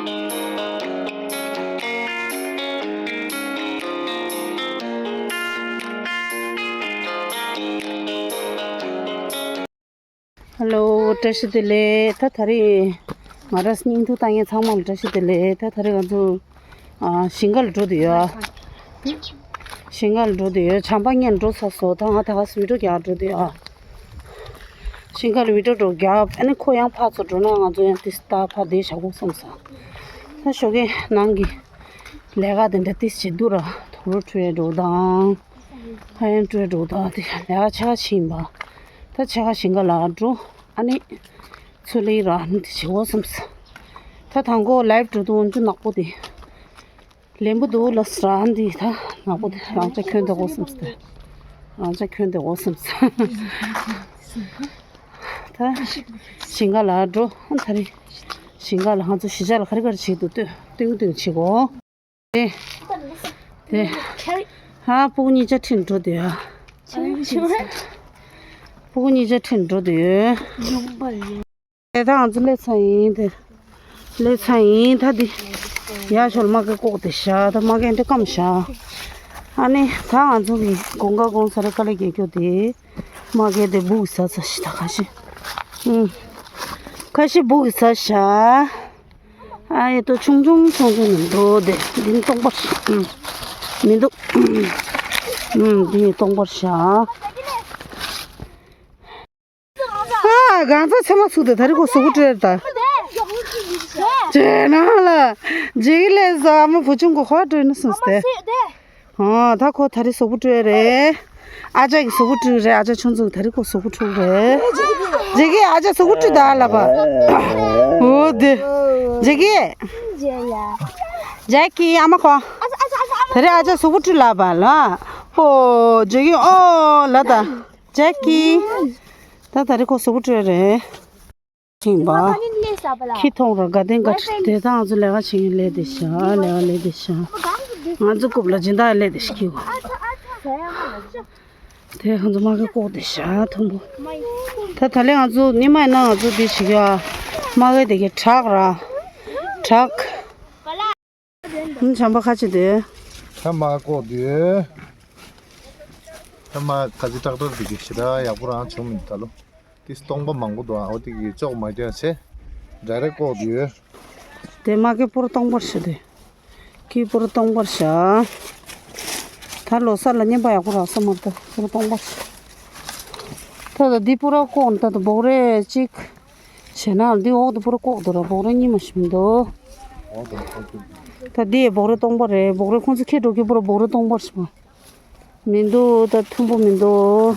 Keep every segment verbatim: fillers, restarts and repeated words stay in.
ཧེ་ལོ། བཀྲ་ཤིས་བདེ་ལེགས། ད་ད་རེས་ང་རང་སྙིང་ཐུགས་ལྟ་མཁན་ཚང་མ་ལ་བཀྲ་ཤིས་བདེ་ལེགས། ད་ད་རེས་ང་ཚོ་ཨ་ཞིང་ཁ་ལ་འགྲོ་བསྡད་ཡོད། ཞིང་ཁ་ལ་འགྲོ་བསྡད་ཡོད། བྱམས་པ་ངས་འགྲོ་ཚར་སོང་། ད་ང་ད་ག་སེ་བི་ཌི་ཡོ་རྒྱག་འགྲོ་བསྡད་ཡོད། ཞིང་ཁ་ལ་བི་ཌི་ཡོ་འགྲོ་རྒྱག་ཨ་ནི་ཁོ་ཡང་ཕར་ཚུར་འགྲོ་ན་ང་ཚོ་ཡང་ཏིས་ད་ཕར་བསྡད་བཞག་དགོས་བསམ་སོང་། ད་ཞོགས་ཀས་ནང་གི་ལས་ཀ་དེ་འདྲ་ཏིས་བྱེད་དུས་ར་དུག་ལོག་འཁྲུད་ཡས་འགྲོ་དང་། ཧ་ཡང་སྤྲོད་འགྲོ་དང་དེ་ལས་ཀ་ཆེ་ཁ་ཕྱིན་པ། ད་ཆེ་ཁ་ཞིང་ཁ་ལ་འགྲོ། ཨ་ནི་ཚུར་སླེབས་ར་ཨ་ནི་དེ་བྱེད་དགོས་བསམ་སོང་། ད་དང་པོ་ལའིབ་འགྲོ་དུས་འོན་ཅུ་ནག་པོ་དེ། ལེན་པོ་འདུག་ལ་སི་ར་འདི་ད་ནག་པོ་དེ་རང་ཅག་ཁྱོན་དེ་གོ་སེམས་སྟེ། རང་ཅག་ཁྱོན་དེ་གོ་སེམས་སྟེ། ད་ཞིང་ཁ་ལ་འགྲོ་ཨ་ད་རེ། ཞིང་ཁ་ལ་ང་ཚོ་གཞིས་ཆགས་ལ་ག་རེ་ག་རེ་བྱེད་འདུག་ལྟོས་ལྟོས་ལྟོས་བྱེད་གོ། དེ་དེ་ཧ་སྤུ་གུ་གཉིས་ཆ་ཁྲིད་འགྲོ་དེ་ཨ། སྤུ་གུ་གཉིས་ཆ་ཁྲིད་འགྲོ་དེ། དེ་ད་ང་ཚོ་སླེབས་ཚར་ཡིན་དེ། སླེབས་ཚར་ཡིན་ད་འདི། ཡ་ཞོར་མ་གི་ལྐོག་དེ་བཞག་ད་མ་གི་འདི་སྐམ་བཞག་ཨ་ནི་ད་ང་ཚོ་གི་དགོང་ཁ་དགོང་ས་རེ་དཀའ་ལས་རྒྱག་རྒྱུ་དེ། མ་གི་དེ་སྦུག་ཟ་ཚ་ཞིག་ད་ཁ་ཤས། ཨུམ། ཁ་ཤས་སྦུག་ཟ་བཞག་ཨ་ཡེ་ཏོ་ཆུང་ཆུང་ཆུང་ཆུང་མི་འདུག་དེ་འདི་ནི་སྟོང་པར་ཞིག་ཨུམ། མི་འདུག་ཨུམ། འདི་ནི་སྟོང་པར་བཞག་ཨ། གང་ཚ་ཚེ་མ་ཚུགས་དེ་ད་རེས་ཁོ་གཟུགས་པོ་བཀྲུས་ད། ཇེ་ནང་ལ། ཇེ་གི་ལས་ཟ་མ་བུ་ཆུང་གི་ཧོ་བཀྲུས་ནི་སུ་སྟེ། ཨ་ད་ཁོ་ད་རེས་གཟུགས་པོ་བཀྲུས་རེད། ཨ་ཅག་གི་གཟུགས་པོ་བཀྲུས་རེད། ཨ་ཅག་ཆུང་ཆུང་ད་རེས་ཁོ་གཟུགས་པོ་བཀྲུས་རེད། ཇེ་གི་ཨ་ཅག་གཟུགས་པོ་བཀྲུས་ད་ལ་བ། འོ་དེ། ཇེ་གི་ཇེ་གི་ཨ་མ་ཁོ། ད་རེས་ཨ་ཅག་གཟུགས་པོ་བཀྲུས་ལ་བ་ལ། ཨོ་ཇེ་གི་ཨོ་ལ་ད། ཇེ་གི་ད་ད་རེས་ཁོ་གཟུགས་པོ་བཀྲུས་རེད། ཁྱིམ་པ། ཁྱི་མཐོང་ར་དགའ་ལྡན་དགའ་ཁྲི་དེ་དང་ང་ཚོ་ལས་ཀ་བྱེད་མཁན་ལས་དེ་ཤ་ལས་ཀ་ལས་དེ་ཤ། ང་ཚོ་རྐུབ་ལ་སྦྱིན་བདག་ལས་དེ་ཤ་ཁྱི་གོ། དེ་ང་ཚོ་མ་གི་ལྐོག་དེ་ཤ་མཐོན་པོ། ད་ད་ལས་ང་ཚོ་ཉི་མ་ཡིན་ན་ང་ཚོ་དེ་བྱེད་ཀྱི་ཨ། མ་གི་དེ་གི་བྲག་ར། བྲག་ཨུམ། བྱམས་པ་ཁ་ཆེ་དེ། ད་མ་ལྐོག་དེ། ད་མ་ག་ཚི་ཏག་ཏག་དེ་གི་ཞེ་དྲག་ཡག་པོ་རང་བྱུང་མི་འདུག་ད་ལོ། ཏིས་སྟོང་པ་མང་པོ་འདུག་ཨ། འོ་དེ་གི་ཅོག་མ་རྒྱག་ཚེ་ཌའི་རེག་ལྐོག་དུ་ཡོད། དེ་མ་གི་པོར་སྟོང་པར་བྱ་དེ། གི་པོར་སྟོང་པར་བྱ། ད་ལོ་གསར་ལ་རྔན་པ་ཡག་པོ་རག་ས་མ་རེད་ད། པོར་སྟོང་པར་བྱ། ད་ད་འདི་པོར་ལྐོག་ད་ད་སྦོག་རེ་གཅིག་བྱས་ན་འདི་འོག་ཏུ་པོར་ལྐོག་འདུག་ར། སྦོག་རེ་གཉིས་མ་ཞིག་མི་འདུག་ད་འདི་སྦོག་རེ་སྟོང་པ་རེད། སྦོག་རེ་ཁོང་ཚོ་ཁྱེར་འགྲོ་གི་པོར་སྦོག་རེ་སྟོང་པར་བྱ། མི་འདུག་ད་མཐོན་པོ་མི་འདུག་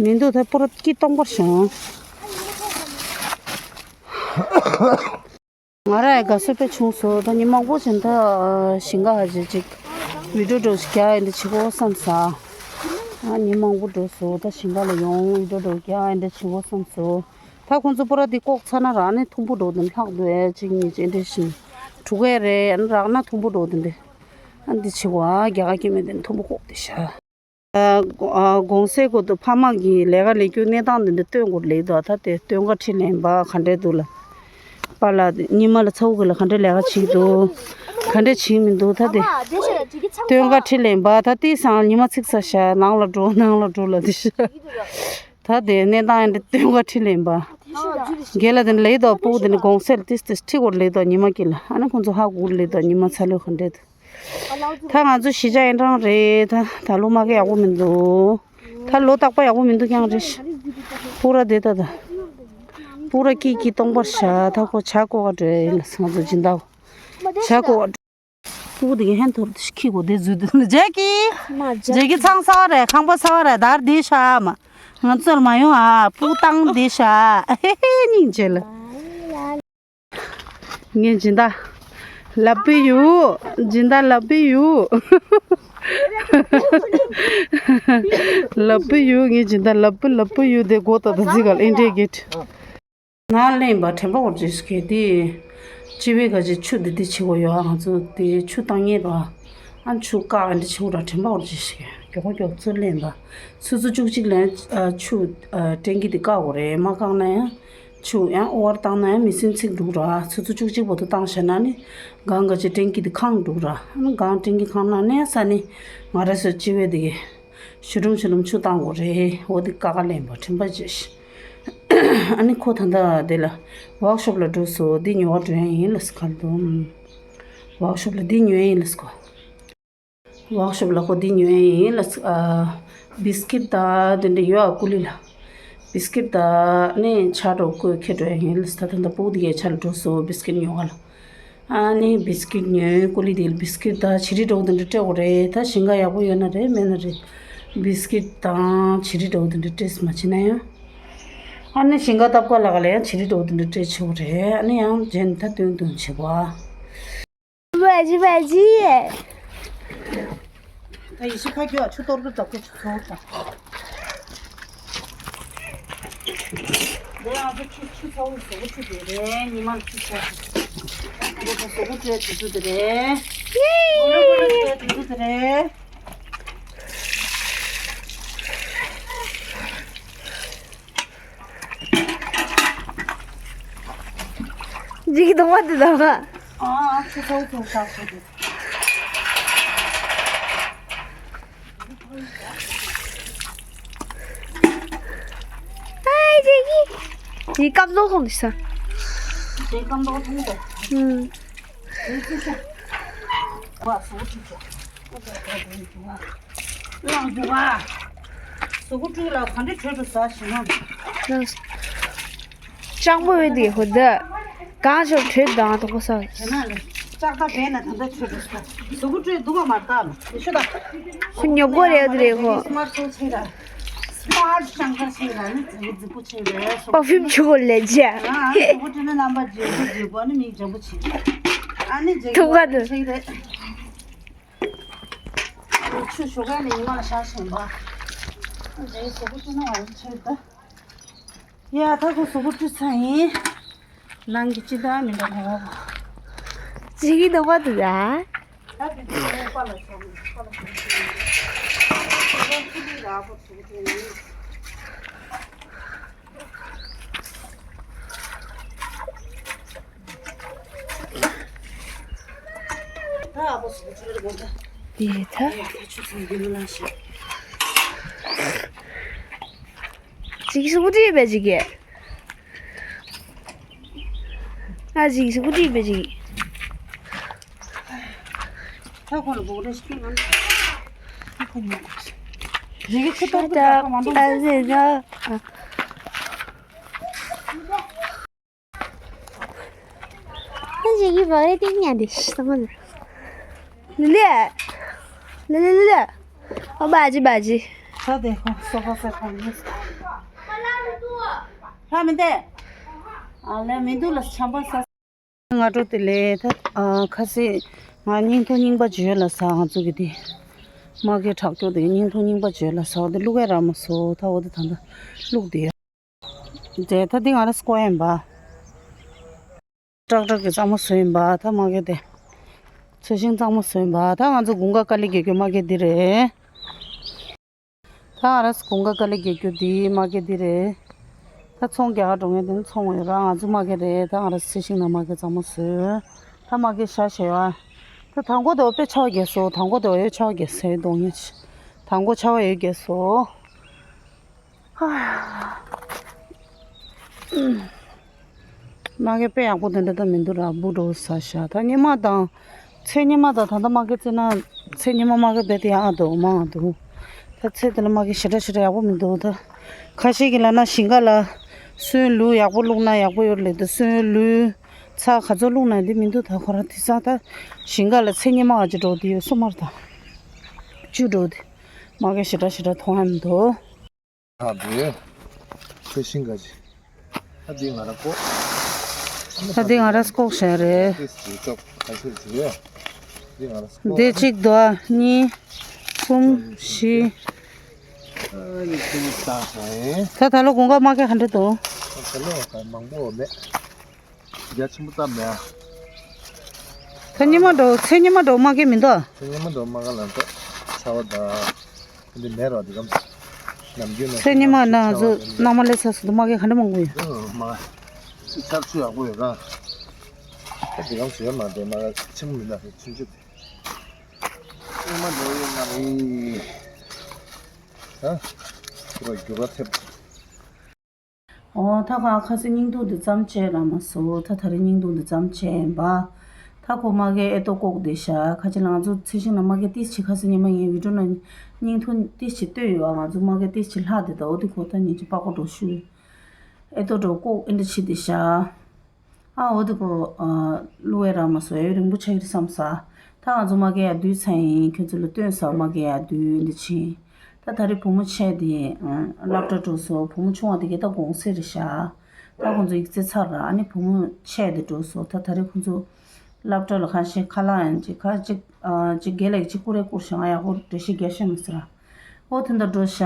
མི་འདུག་ད་པོ་ར་སྐྱིད་སྟོང་པར་བྱུང་། ང་ར་ཡ་དགའ་བསུ་དཔེ་བྱུང་སོང་། ད་ཉིན་མང་པོ་ཕྱིན་ད་ཞིང་ཁ་ཧ་ཅིག་ཅིག་བི་ཌིའོ་འདྲ་ཞིག་རྒྱག་ཡ་འདྲ་བྱེད་དགོས་བསམ་ས། ཨ་ཉིན་མང་པོ་འགྲོ་སོང་། ད་ཞིང་ཁ་ལ་ཡོང་བི་ཌིའོ་འདྲ་རྒྱག་ཡ་འདྲ་བྱེད་དགོས་བསམ་སོང་། ད་ཁོང་ཚོ་པོ་ར་འདི་ལྐོག་ཚར་ན་རག་ནས་མཐོན་པོ་འགྲོ་དེ་ལྷག་འདུག་ཨེ་གཅིག་གཉིས་ཅན་འདྲ་ཞིག་དྲུག་གས་རེད། ཨ་ནི་རག་ན་མཐོན་པོ་འགྲོ་དེ་འདྲ། ཨ་འདི་བྱེད་དགོས་ཨ། རྒྱ་གར་སྐྱེ་དམན་དེ་མཐོན་པོ་ལྐོག་དེ་ཤ། ཨ་གོང་སེ་གོ་དུ་ཕ་མ་གི་ལས་ཀ་ལས་རྒྱུ་གནས་སྟངས་འདི་འདྲ་སྟོན་དགོས་ལེགས་འདུག་ད་དེ་སྟོན་ཁ་ཁྲིད་ལེན་པ་ག་འདྲས་འདུག་ལ། པཱ་ལགས་ཉི་མ་ལ་ཚ་བོ་གི་ལ་ག་འདྲས་ལས་ཀ་བྱེད་འདུག་ག་འདྲས་བྱེད་མི་འདུག་ད་དེ་སྟོན་ཁ་ཁྲིད་ལེན་པ་ད་དེ་སང་ཉི་མ་ཚིག་ཚ་ཤ་ནང་ལ་འགྲོ་ནང་ལ་འགྲོ་ལ་དེ་ཤ། ད་དེ་གནས་སྟངས་འདི་སྟོན་ཁ་ཁྲིད་ལེན་པ། རྒན་ལགས་དེ་ནི་ལེགས་དོ། སྤུ་གུ་དེ་ནི་གོང་སེ་ལ་ཏིས་ཏིས་ཁྲིད་དགོས་ལེགས་དོ་ཉི་མ་གི་ལ། ཨ་ནི་ཁོང་ཚོ་ཧ་གོ་ལེགས་དོ་ཉི་མ་ཚ་ལོས་ག་འདྲས་འདུག་ད་ང་ཚོ་གཞིས་ཆགས་ཨེ་འདྲ་རེད། ད་ད་ལོ་མ་གི་ཡག་པོ་མི་འདུག་ད་ལོ་རྟག་པ་ཡག་པོ་མི་འདུག་ཀྱང་རེད། སྤུ་ར་དེ་ད་ད། སྤུ་ར་ཀི་ཀི་སྟོང་པར་བྱ། ད་ཁོ་བྱ་ཀོ་ག་འདྲ་ཡིན་ལ་ང་ཚོ་སྦྱིན་བདག་བྱ་ཀོ་ག་འདྲ། སྤུ་གུ་དེ་གི་ཧན་ཐོར་ཁྱི་གོ་དེ་འཛུལ་དེ་ཇེ་ཀི། མ་ཇེ་ཀི་ཚང་ས་བ་རེད། ཁང་པ་ས་བ་རེད། དར་དེ་ཤ་མ། ང་ཚོར་མ་ཡོང་ཨ། སྤུ་གུ་བཏང་དེ་ཤ། ཧེ་ཧེ་སྙིང་རྗེ་ལ། ངས་སྦྱིན་བདག་ལབ་པི་ཡུ། སྦྱིན་བདག་ལབ་པི་ཡུ། ལབ་པི་ཡུ། ངས་སྦྱིན་བདག་ལབ་པི་ལབ་པི་ཡུ་དེ་གོ་ད་ད་ཟི་ག་ལ་ཨིན་དྲེ་གེ་ཊི། ནང་ལེན་པ་དྲན་པ་འོར་ཅིག་གེ་དེ། ཅི་བའི་ག་ཅི་ཆུ་དེ་དེ་ཆི་གོ་ཡོ་ཨ། ང་ཚོ་དེ་ཆུ་བཏང་ངེས་པ། ཨ་ཆུ་བཀག་ཨ་འདྲ་ཆི་གོ་ར་དྲན་པ་འོར་ཅིག་གེ་མགྱོགས་མགྱོགས་ཚུར་ལེན་པ། ཆུ་ཚོད་བཅུ་གཅིག་ལ་ཨ་ཆུ་ཨ་ཊེང་ཀི་དེ་བཀག་གོ་རེད། མ་བཀག་ན་ཡང་ ཆུ་ཡང་ཨོ་བར་བཏང་ན་ཡང་མི་སྲིན་ཚིག་འདུག་ར། ཆུ་ཚོད་བཅུ་གཅིག་བར་དུ་བཏང་བཞག་ན་ནི་གངས་ག་ཅི་ཊེང་ཀི་དེ་ཁེངས་འདུག་ར། ཨ་ནི་གངས་ཊེང་ཀི་ཁེངས་ན་ནི་ས་ནི་ང་ར་སོ་ཅི་བས་དེ་གི་ཤུ་རུམ་ཤུ་རུམ་ཆུ་བཏང་དགོས་རེད། འོ་དེ་ཀ་ཀ་ལེན་པ་དྲན་པ་བརྗེད་ཤི། ཨ་ནི་ཁོ་ད་ལྟ་དེ་ལ་ཝོག་ཤོབ་ལ་འགྲོ་སོ། དེ་ཉོ་བ་འགྲོ་ཡ་ཡིན་ལ་སི་ཁར་དུ་ཝོག་ཤོབ་ལ་དེ་ཉོ་ཡ་ཡིན་ལ་སི་ཁོ། ཝོག་ཤོབ་ལ་ཁོ་འདི་ཉོས་ཡིན་ལ། ཨ། བིས་ཀིཊ་དང་དེ་འདྲ་ཡོད་ཨ། ཀུ་ལི་ལ། བིས་ཀིཊ་དང་ནི་ཆ་གྲོགས་ཁོས་ཁྱེར་འགྲོ་ཡ་ཡིན་ལ། ད་ད་ལྟ་སྤུ་གུ་དེ་གའི་ཆ་ལ་འགྲོ་སོང་། བིས་ཀིཊ་ཉོ་ག་ལ། ཨ་ནི་བིས་ཀིཊ་ཉོས། ཀུ་ལི་དེ་ལ་བིས་ཀིཊ་དང་བྱི་རིལ་འདྲ་བོ་དེ་འདྲ་སྤྲད་དགོས་རེད། ད་ཞིང་ཁ་ཡག་པོ་ཡོད་ན་རེད། མེད་ན་རེད། བིས་ཀིཊ་དང་བྱི་རིལ་འདྲ་བོ་དེ་འདྲ་སྤྲད་སོང་། མ་བྱེད་ན་ཡང་། ཨ་ནི་ཞིང་ཁ་བཏབ་ག་ལ་ག་ལ་ཡང་བྱི་རིལ་འདྲ་བོ་དེ་འདྲ་སྤྲད་ཆོག་རེད། ཨ་ནི་ཡང་རྗེས་ནས་ད་སྟོན་སྟོན་བྱེད་དགོས་ཨ། བ་ཇི་བ་ཇི། ད་ཡེ་ཤེས་ཁ་རྒྱུ་ཆུ་གཏོར་གི་འདུག་ཆུ་ཚོ་དང་། འདི་ང་ཚོ་ཆུ་ཆུ་ཚོ་བཟོ་གི་ཆུ་དེ་རེད། ཉི་མ་ལ་ཆུ་ཚོ། འདི་ད་བཟོ་གི་ཆུ་དེ་ཚོ་དེ་རེད། ཡེ། བཟོ་གི་ཆུ་དེ་ཚོ་དེ་རེད། འཇིག་གི་འདུག་པ་དེ་དང་། ཨ་ཨ་ཆུ་ཚོད་ཚོད་ཚགས་ཚོད་དེ། ཨའི་འཇིག་གི། འདི་སྐམ་མདོག་མཐོང་གི་ས། འདི་སྐམ་མདོག་མཐོང་གི། ཨུམ། འདི་ཚོ་ཤ། བ་སོ་ཆུ་ཚོད། ལངས་འདུག་ཨ། གཟུགས་པོ་བཀྲུས་ལ་ག་འདྲ་བྲོས་འགྲོ་ཟ་ཞེ་ན། སྤྱང་པོ་ཡོད་དེ་ཧོ་ད། གང་ཞོག་བྲོས་དང་དོག་པོ་ས། དེ་ན་ལ་ལྕགས་རྟ་བས་ན་ད་ལྟ་བྲོས་འགྲོ་ཟ། གཟུགས་པོ་བཀྲུས་འདུག་ག་མ་ལྟ་ལ་ཤོད་ད། ཁོ་ཉོ་གོ་རེད་དེ་རེད་ཁོ། སི་མར་ཊི་ཆེ་ར། སི་མར་ཊི་ཤང་ཀར་ཆེ་ར་ནི་གཟུགས་པོ་ཆེ་རེད། པར་ཕིའུམ་ཆུ་གོ་ལེ་ཇེ། ཨ་གཟུགས་པོ་བཀྲུས་ན་རྣམ་པ་བརྗེ་པོ་བརྗེ་པོ་ནི་མིག་འཇམ་པོ་ཆེ། ཨ་ནི་ཇེ་ཐུག་ག་དུ་ཆེ་རེད། ཆུ་ཞོགས་ཀས་ནས་ཉི་མ་ལ་ཤར་བཞིན་པ། འདིའི་གཟུགས་པོ་བཀྲུས་ན་འོ་ཆེ་ད། ཡ་ད་ཁོ་གཟུགས་པོ་བཀྲུས་ཚར་ཡིན། ནང་གི་ཅི་ད་མི་འདྲ་མོ། ཅི་གི་འདུག་པ་འདུག་ཡ། ད་དེ་དུས་ཁོ་པ་ལ་ཤོག་པ་ལ་ཤོག་ཁོ་ཁོ་ལི་ར་ཁོ་གཟུགས་པོ་བཀྲུས་ཡིན། ད་ཨ་ཕོ་སུ་ཆུ་རེ་གོ་ད། དེ་ད། ད་ཆུ་ཚང་རྒྱུ་མི་ལ་ཤི། ཅིག་སུ་དེ་བས་ཅིག་གེ། ཨ་ཅིག་སུ་དེ་བས་ཅིག། ད་ཁོ་ལ་བོག་རེ་ཤི་ང་། ཁོ་མོ། ཅིག་སུ་ཏོག་ཏོག་ད་ཁོ་མ་འདུག་ཨ་ཟེ་ན། ཁྱེད་ཀྱིས་བག་རེ་སྟེང་ཉལ་ཏེ་ཤི་སོང་ནི། ལེ་ལེ། ལེ་ལེ་ལེ་ལེ། ཨོ་བ་ཇི་བ་ཇི། ད་དེ་ཁོ་སོ་ཕ་སེ་ཁོ་ཡིན། ལྷ་མི་འདེ། ཨ་ལེ་མི་འདུག་ལ་ཆམ་པ་ས། སྔ་དྲོ་དེ་ལས་ད་ཨ་ཁ་སེ་ང་སྙིང་ཐོ་རྙིང་པ་བརྗོད་ལ་ས་ང་ཚོ་གི་དེ། མ་གི་དྲག་སྐྱོ་དེ་སྙིང་ཐོ་རྙིང་པ་བརྗོད་ལ་ས་དེ་བླུག་གས་ར་མ་སོ་ད་འོ་དེ་ད་ད་བླུག་དེ། དེ་ད་འདི་ང་ར་སྐོར་ཡིན་པ། ཀྲག་ཀྲག་གི་གཙང་མ་བཟོས་ཡིན་པ་ད་མ་གི་དེ། ཚོས་ཤིང་གཙང་མ་བཟོས་ཡིན་པ་ད་ང་ཚོ་དགུན་ཁ་དཀའ་ལས་རྒྱག་རྒྱུ་མ་གི་འདི་རེད། ད་ང་ར་དགུན་ཁ་དཀའ་ལས་རྒྱག་རྒྱུ་འདི་མ་གི་འདི་རེད། ད་ཚོང་རྒྱག་ག་འགྲོ་མཁན་དེ་ཚོང་ཡོད་ར་ང་ཚོ་མ་གི་རེད་ད་ང་ར་ཚོས་ཤིང་ན་མ་གི་གཙང་མ་བཟོས། ད་མ་གི་ཤ་ཤེ་བ། ད་དང་པོ་དེ་བ་དཔེ་ཆ་བ་རྒྱས་སོ་དང་པོ་དེ་བ་ཡོད་ཆ་བ་རྒྱས་སོ་གདོང་ཡོད། དང་པོ་ཆ་བ་ཡོད་རྒྱས་སོ། མ་གི་དཔེ་ཡག་པོ་དེ་འདྲ་ད་མི་འདུག་ར་འབུ་འགྲོ་ས་ཤ་ད་སྙེ་མ་དང་། ཚེ་སྙེ་མ་དང་ད་ལྟ་མ་གི་བརྩིས་ན་ཚེ་སྙེ་མ་མ་གི་རྦད་དེ་ཡག་འདུག་མང་འདུག་ད་ཚེ་དེ་ལ་མ་གི་ཞེ་དྲག་ཞེ་དྲག་ཡག་པོ་མི་འདུག་ད་ཁ་ཤས་ཀྱི་ལ་ན་ཞིང་ཁ་ལ་སོན་ལུ་ཡག་པོ་བླུགས་ན་ཡག་པོ་ཡོད་རེད་ད་སོན་ལུ་ཚྭ་ག་ཚོད་བླུགས་ན་འདི་མི་འདུག་ད་ཁོ་ར་དེ་ཚ་ད་ཞིང་ཁ་ལ་ཚེ་སྙེ་མ་ག་ཅི་འགྲོ་དེ་ཡོད་སོ་མར་ད་བཅུ་འགྲོ་དེ་མ་གི་ཞེ་དྲག་ཞེ་དྲག་མཐོང་ཡ་མི་འདུག་ཨ་དེ། ཚེ་ཤིང་ག་ཅི། ཨ་དེ་ང་ར་ཀོ། ཨ་དེ་ང་ར་ཀོག་བྱས་རེད། དེ་ཅིག་དོ། གཉིས། གསུམ། བཞི། ད་ད་ལོ་དགུན་ཁ་མ་གི་ག་འདྲ་འདུག་ད་ལོ་མང་པོ་མེད། རྒྱ་ཆེན་པོ་ཙམ་མེད་ཨ། ད་སྙེ་མ་འགྲོ་ཚེ་སྙེ་མ་འགྲོ་མ་གི་མི་འདུག་ཨ། ཚེ་སྙེ་མ་འགྲོ་མ་གི་ལ་འདུག་ཚ་བ་དང་། འདི་མེད་རོ་འདི་གམ། ནམ་རྒྱུན་ནང་ཚེ་སྙེ་མ་ན་ང་ཚོ་ནང་མ་ལས་ཚ་སུ་དུ་མ་གི་ག་འདྲ་མང་པོ་ཡོད། ཨ་མ། ཆར་ཆུ་ཡག་པོ་ཡོད་ར། ད་དེ་གང་བཟོས་མ་འདོད་མ་ཆེན་མོ་མི་འདུག་ཆུང་ཆུང་དེ། ཨེ་མ་འགྲོ་ཡོད་མ་རེད། ཧ། ཁྱོད་ར་རྒྱུག་ར་ཐེབས། ཨོ་ད་ག་ཁ་སང་བརྙན་ཐུང་འདི་ཙམ་བྱས་ར་མ་སོ། ད་ད་རེས་བརྙན་ཐུང་འདི་ཙམ་བྱས་ཡིན་པ། ད་ཁོ་མ་གའི་ཨེ་ཏོ་ལྐོག་དེ་ཤ་ཁ་ཅིག་ལ་ང་ཚོ་ཚེ་ཤིང་ན་མ་གའི་ཏིས་ཆི་ཁ་སང་ཉི་མ་ངའི་བི་ཌིའོ་ན་བརྙན་ཐུང་ཏིས་ཆི་ལྟོས་ཡོད་ཨ། ང་ཚོ་མ་གའི་ཏིས་ཆི་ལྷག་དེ་ད་འོ་དེ་ཁོ་ད་ཉིན་གཅིག་པགས་ཀོ་འགྲོ་ཤུ། ཨེ་ཏོ་འགྲོ་ལྐོག་ཨེ་འདྲ་ཆི་དེ་ཤ། ཨ་འོ་དེ་ཀོ་ཨ་གླུ་བས་ར་མ་སོ་ཨེ་རིང་པོ་ཆགས་ཀྱི་རེད་བསམ་ས། ད་ང་ཚོ་མ་གི་ཡ་དུས་ཚང་ཡིན། ཁྱོད་ཚོ་ལ་སྟོན་ས་མ་གི་ཡ་དུས་འདི་ཕྱིན། ད་ད་རེས་བུ་མོ་ཆེ་དེ་ཨ་སློབ་གྲྭ་འགྲོ་སོ། བུ་མོ་ཆུང་བ་དེ་གི་ད་དགོང་ཟས་རེད་ཤག་ད་ཁོང་ཚོ་ཡིག་ཚད་ཚར་ར། ཨ་ནི་བུ་མོ་ཆེ་དེ་འགྲོ་སོ། ད་ད་རེས་ཁོང་ཚོ་སློབ་གྲྭ་ལ་ཁ་ཤས་ཁ་ལག་ཡང་ཅིག་ཁ་ཅིག་ཨ་ཅིག་རྒན་ལགས་ཅིག་ཀུ་རེ་བསྐུར་ཤག་ང་ཡག་པོ་འགྲེལ་བཤད་རྒྱག་ཤེས་མི་སྲིད་ར། ཨོ་དེ་འདྲ་འགྲོ་ཤག་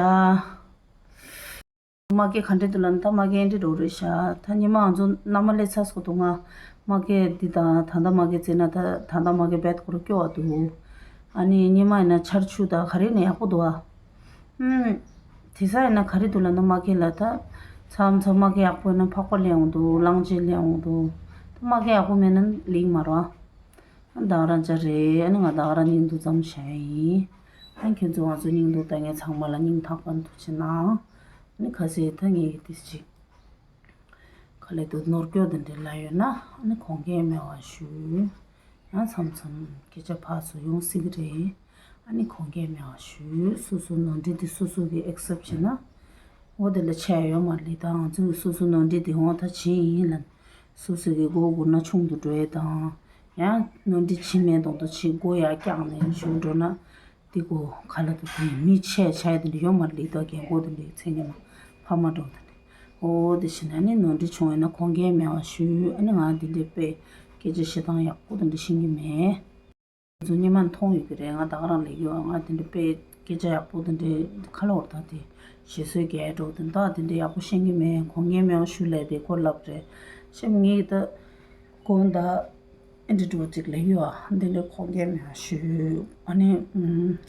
མ་སྐད་ག་འདྲ་འདུག་ལབ་ན། ད་མ་སྐད་འདི་འདྲ་རེད་ཤག་ད་ཉི་མ་ང་ཚོ་མནའ་མ་སླེབས་ཚར་སོང་འདུག་ང་མ་སྐད་འདི་དང་ད་ལྟ་མ་སྐད་བརྩིས་ན་ད་ད་ལྟ་མ་སྐད་རྦད་ཁོ་རང་སྐྱོ་བ་འདུག་ཨ་ནི་ཉི་མ་ཡིན་ན་ཆར་ཆུ་དང་ག་རེ་ནས་ཡག་པོ་འདུག་ཨ། ཨུམ། དེང་སང་ཡིན་ན་ག་རེ་འདུག་ལབ་ན་མ་སྐད་ལ་ད་མཚམས་མཚམས་མ་སྐད་ཡག་པོ་ཡིན་ན་ཕག་པ་སླེབས་འོང་འདུག་གླང་ཆེན་སླེབས་འོང་འདུག་ད་མ་སྐད་ཡག་པོ་མེད་ན་ལེགས་མ་རེད་ཨ། ད་རང་ཅག་རེད། ཨ་ནི་ང་ད་རང་སྙིང་སྡུག་ཙམ་བྱས་ཡིན། ཨ་ཁྱོད་ཚོ་ང་ཚོ་སྙིང་སྡུག་ལྟ་མཁན་ཚང་མ་ལ་སྙིང་ཐག་པ་ནས་ཐུགས་རྗེ་གནང་། ཨ་ནི་ཁ་སང་ད་ངས་ཀྱི་ཏིས་ཅིག་ག་ལེ་འདུག་ནོར་སྐྱོ་དེ་འདྲ་ལབ་ཡོད་ན་ཨ་ནི་དགོངས་འགལ་མེད་པ་ཞུ། ཡང་མཚམས་མཚམས་སྐད་ཆ་ཕར་ཚུར་ཡོང་སྲིད་ཀྱི་རེད། ཨ་ནི་དགོངས་འགལ་མེད་པ་ཞུ། སོ་སོ་ནོར་འཁྲུལ་དེ་སོ་སོ་གིས་ཨེག་སེབ་བྱས་ན། འོ་དེ་ལ་ཆད་ཡོད་མ་རེད། ད་ང་ཚོས་སོ་སོ་ནོར་འཁྲུལ་དེ་འོ་ད་བྱས་ཡིན་ལབ། སོ་སོ་གི་མགོ་སྒུར་ན་ཆུང་དུ་འགྲོ་ཡས་དང་། ཡང་ནོར་འཁྲུལ་བྱས་མེད་མདོག་མདོག་བྱས་མགོ་ཡར་བཀྱགས་ནས་བཞུགས་འགྲོ་ན། དེ་གོ་ག་ལ་དུ་དེ་མི་ཆད་ཆ་ཡས་དེ་འདྲ་ཡོད་མ་རེད། ད་རྒན་གོག་དེ་འདྲའི་མཚན་ཉིད་མ་ཕ་མ་འགྲོ་དེ་འདྲ། འོ་དེ་བྱས་ན་ནི་ནོར་འཁྲུལ་བྱུང་ཡོད་ན་དགོངས་འགལ་མེད་པ་ཞུ། ཨ་ནི་ང་དེ་འདྲའི་དཔེ་སྐད་ཆ་བཤད་སྟངས་ཡག་པོ་དེ་འདྲ་ཤེས་ཀྱི་མེད། ང་ཚོ་སྔོན་མ་མཐོང་ཡོད་ཀྱི་རེད། ང་ད་ག་རང་ལབ་ཡོད། ང་དེ་འདྲ་དཔེ་སྐད་ཆ་ཡག་པོ་དེ་འདྲའི་ཁ་ལོ་བར་ཐག་དེ་ཞེ་སོའི་རྒྱལ་འགྲོ་དེ་འདྲ་དེ་འདྲ་ཡག་པོ་ཤེས་ཀྱི་མེད། དགོངས་འགལ་མེད་པ་ཞུ་ལབ་རེད་ཁོ་ལབ་རེད། ཤེས་ངེས་ད་དགོངས་ད་ཨེ་འདྲ་འགྲོ་ཅིག་ལབ་ཡོད་ཨ། འདི་འདྲ་དགོངས་འགལ་མེད་པ་ཞུ། ཨ་ནི་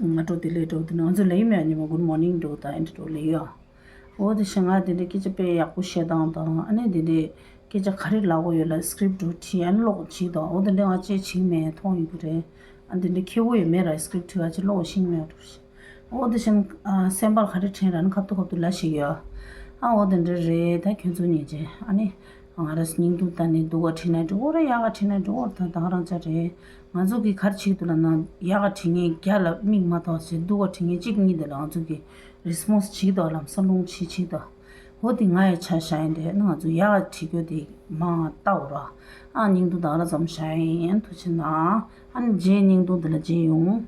ང་འགྲོ་དེ་ལས་འགྲོ་དེ་ང་ཚོ་ལབ་ཡོད་མེད་ཉི་མ་གུད་མོར་ནིང་འགྲོ་ད་ཨེ་འདྲ་འགྲོ་ལབ་ཡོད་ཨ། འོ་དེ་བཞིན་ང་དེ་འདྲའི་སྐད་ཆ་དཔེ་ཡག་པོ་བཤད་སྟངས་དང་ཨ་ནི་དེ་འདྲའི་སྐད་ཆ་ག་རེ་ལབ་དགོས་ཡོད་ལ་སི་ཀི་རིབ་འགྲོ་བྲིས་ཨ་ནི་ཀློག་བྱེད་དང་། འོ་དེ་འདྲ་ང་ཅིག་བྱེད་མེད་མཐོང་ཡོད་ཀྱི་རེད། ཨ་དེ་འདྲ་ཁྱད་པར་ཡོད་མེད་ར་སི་ཀི་རིབ་བྲིས་ཨ་ཅིག་ཀློག་ཤེས་མེད་འགྲོ། འོ་དེ་བཞིན་ཨ་སེམས་པར་ག་རེ་དྲན་ར་ནི་ཁབ་ཏུ་ཁབ་ཏུ་ལབ་ཤེས་ཡོད། ཨ་འོ་དེ་འདྲ་རེད། ད་ཁྱོད་ཚོ་ཉིན་བྱེད་ཨ་ནི་ང་ར་སྙིང་སྡུག་ད་ནི་སྡུག་ག་བྲིས་ན་འགྲིག་གོ་ར་ཡག་ག་བྲིས་ན་འགྲིག་གོ་ར། ད་ད་ག་རང་ཅག་རེད། ང་ཚོ་གི་ག་རེ་བྱེད་ཀྱི་འདུག་ལབ་ན་ཡག་ག་བྲིས་མཁན་བརྒྱ་ལ་མིག་མ་ཐག་ཅིག་སྡུག་ག་བྲིས་མཁན་གཅིག་གཉིས་དེ་ལ་ང་ཚོ་གི་རི་སི་པོན་སི་བྱེད་ཀྱི་འདུག་ལམ་སང་ལུང་བྱེད་བྱེད་ཀྱི་འདུག་འོ་དེ་ང་ཡི་ཆ་བཞག་ཡིན་དེ་ནི་ང་ཚོ་ཡག་ག་བྲིས་རྒྱུ་དེ་མ་ལྟ་འོ་ར། ཨ་སྙིང་སྡུག་ད་ག་ར་ཙམ་བཞག་ཡིན། ཐུགས་རྗེ་གནང་། ཨ་ནི་རྗེས་སྙིང་སྡུག་དེ་ལ་རྗེས་ཡོང་།